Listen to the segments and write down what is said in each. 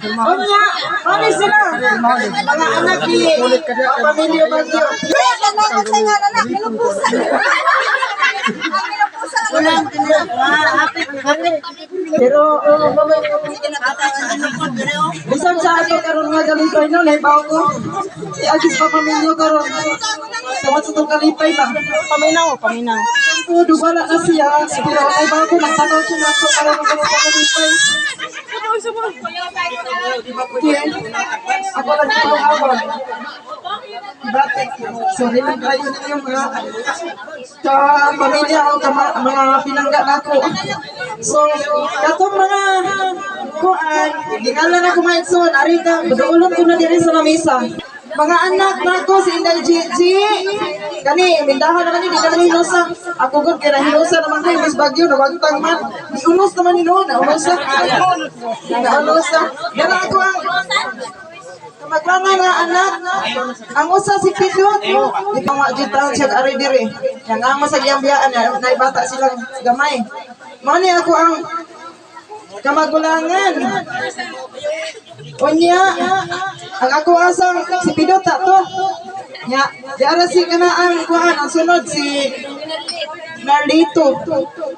Unya, mani sila. Mga anak ni Pamilyo Bagyo. Pero bisan sa ato karon nga galipay no, nahibaw ko. Si Agis pa pamilyo karon. Tawad sa itong kalipay ba? Paminaw, paminaw. Oo, dubala na siya. Pero nahibaw ko, nagtanaw siya na ako karon ng kalipay. Okay. Ako lang ito hawag. Bakit? Sorry lang kayo ninyo mga ka pamilya o ka mga pinangga nako. So, katong mga kuan, gingalan na kumaitson, ari ka, duulon ko na diri sa lamesa. Mga anak nako si Inday Gigi. Kani, mindahan naman yun, di naman hinusa. Ako gud kay nahinusa naman ko, Miss Bagyo, nawagtang man. Giunos naman ni noon, naunosa. Naunosa. Dara ako ang Maglangan na anak. Ang usa si Pidot. Di pa nga jud taon siya ari diri. Yang amo sa iyang biyaan na naibata silang gamay. Mao ni ako ang kamagulangan. Unya, ang ako asang si Pidot to. Nya, di ara si kana ang kuan ang sunod si Narlito.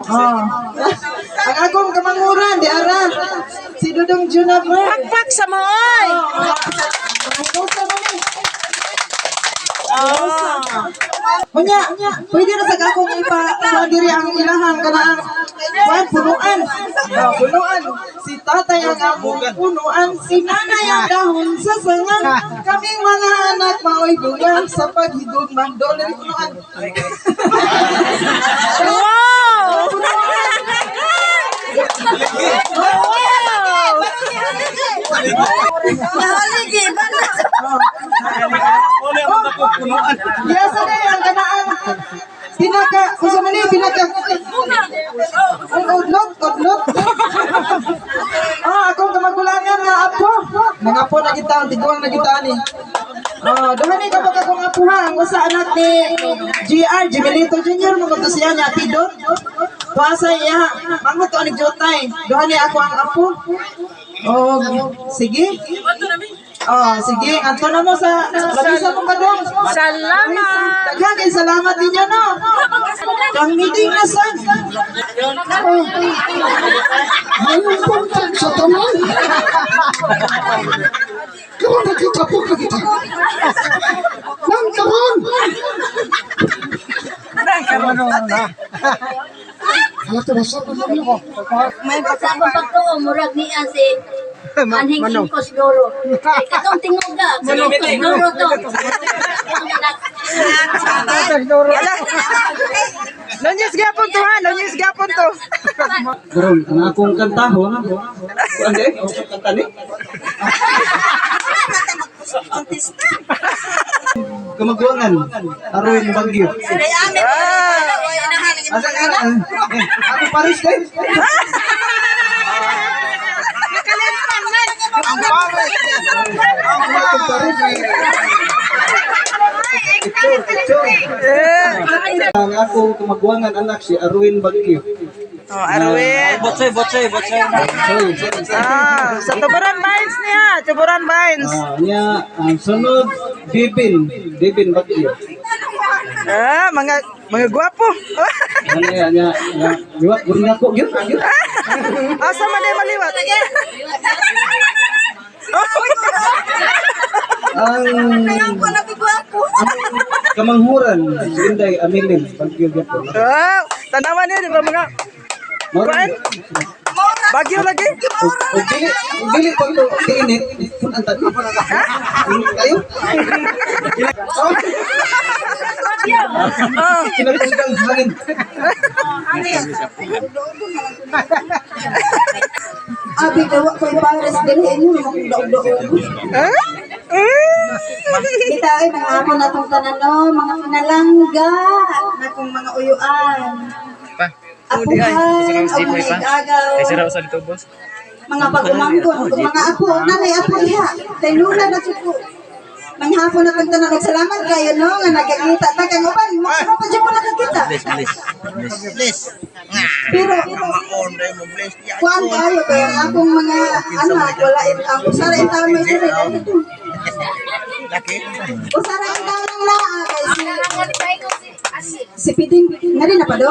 Ah. Ang akong kamanguran di ara si Dudong Junaber. Pakpak sa mo, oy! Hinusa mo ni. Unya, pwede na sa akong ipa kuan diri ang ilahang kanaang kuan punuan. Oh, punuan. Si tatay ang among punuan, si nanay ang dahon sa sanga. Kaming mga anak maoy bunga sa paghigugma. Doon na rin punuan. Wow! Wow! Yes, ano ang kanaang pinaka, kung sa man pinaka, ang udlot, udlot. Ah, akong kamagulangan nga apo. Nangapo na kita, ang tiguang na kita ni. Oh, duha ni kapag akong apuha, ang usa anak ni GR, Jimelito Jr., mga to siya niya, Pidot. Tuasa iya, mangot to anig jutay. Duha ni ako ang apo. Oh, sige. Oh, sige, anto na mo sa labisa mong kadong. Salamat! Daghang kay salamat ninyo no. Kang meeting na sad. Mayong buntag sa tanan. Karon nakita po ka kita. Nang karon. Hala to basa pa lang ako. May pasabang pagtuo, murag niya si Anhing Ingkos Loro. Ay, katong tinguga, Ingkos Loro to. Lunyes gyapon to ha, lunyes gyapon to. Karon ang akong kantahon, kuan di, ang akong kanta ni. Kamaguangan, Arwin Bagyo. Asa ka na? Eh, ako Paris kay. Ang Paris. Ang Paris. Picture, picture. Ang akong kamaguangan anak si Arwin Bagyo. Oh, Arwin. Botsoy, botsoy, botsoy. Sorry, sorry. Ah, sa Tuburan Vines niya, Tuburan Vines. Ah, niya, ang sunod, Bibin. Bibin Bagyo. Ah, mga gwapo. Ano niya, niya, niya, liwat, gurin ako, gyud, gyud. Asa man day maliwat? Ang kamanghuran, si Inday Amilin, Bagyo gyapon. Wow, tanawan niya di ba mga Maron, Bagyo lagi? og dili, og dili pa to kiinit, kun ang tadi. Init kayo. Oh. Kinatunggang hangin. Abi daw ko Paris dili inyo mga daog-daog. Ah? Eh? Kita ay mga ako na tong tanan no, mga pinalangga na kong mga uyuan. Apuhan, o mga igagaw. Mga pag-umangkon, ug mga apo, nanay apo diha. Kay lula na jud ko. Manghapon na tong tanan og salamat kayo, no, nga nakakita ta kang uban mo pa jud mo nakakita. Pero kuan kayo kay ang akong mga anak wala ang usara in taon may diri. Usara in taon ang naa kay si Piting ngari na pa do?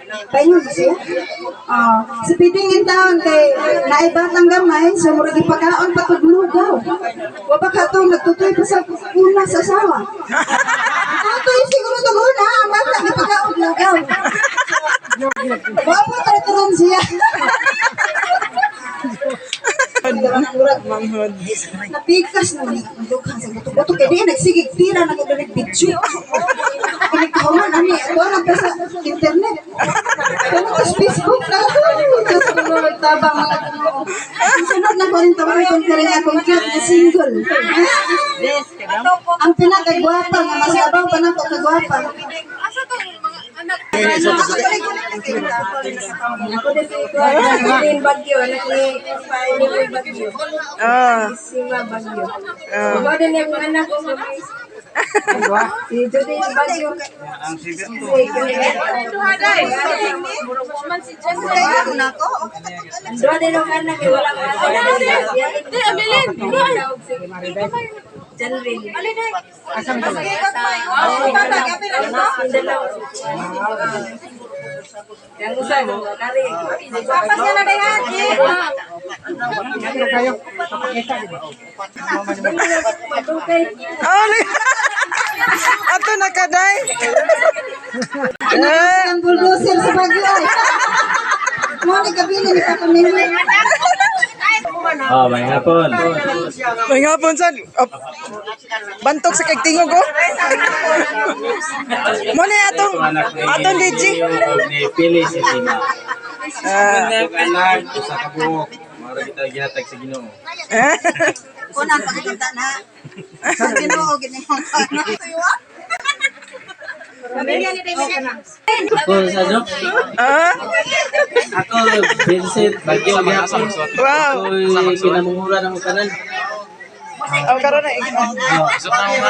Paingon ba siya? Ah, si Piting in taon kay naay batang gamay, so murag ipakaon pa tog lugaw. Wa pa ka to nagtutoy pa sa una sa asawa. Tutoy siguro tog una, ang bata gipakaon lugaw. Wa pa turon siya. Murag Manghod. napikas na man ang dughan sa buto-buto kay di nagsigig tira na gud video. Kini kahuman ani ato na pa sa internet. Pero sa Facebook na ako. Diyos ko Lord, tabang mga Ginoo. Ang sunod na ko rin tawagon ka rin akong cute na single. Ang pinakagwapa nga mas abaw pa nako kagwapa. Ako din si Kuan Bagyo, anak ni Emil Bagyo. Ah. Sima Bagyo. Ako din yung anak ko. Si Judy Bagyo. Dua din ang anak eh, wala ka. Di, Amelin! Janrin. Mindanao. Yang usa mo, kari. Oh, ato na kaday. Eh, Ang bulldozer sa Bagyo ay. Mo ni kabili ni Papa Mimi. Oh, may hapon. May hapon sad. Oh, bantok sa kag tingog oh. Mo ni atong atong DJ. Ni Pili si Sima. Ah. Akong anak usa ka buok. Mara kita gihatag sa Ginoo. Kunan pagkita na. Sa Ginoo gini mo. Ako sa ano? Ah, Ako Vincent Bagyo gihapon. Wow. Ako kinamungura ng tanan. Oh, karon na.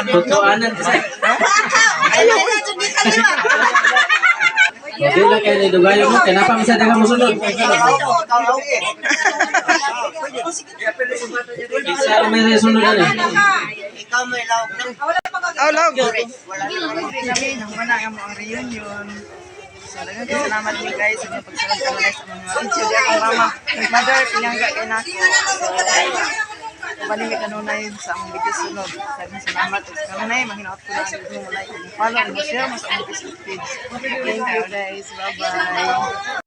Tutuanan sa. Di lang kay ni Dugayo mo kay napa misa daghang mosunod. Isa ra may sunod ani. Oh, love. Kami nang mana ang mga reunion. So, daghang salamat ni guys sa inyong pagsunod kanunay sa mga video di akong mama. Mother, pinangga kay nako. So, bali mi kanunay sa among video sunod. Daghang salamat ug kanunay manghinaot ko lang mo like, follow and share mo sa among Facebook page. Thank you guys. Bye-bye.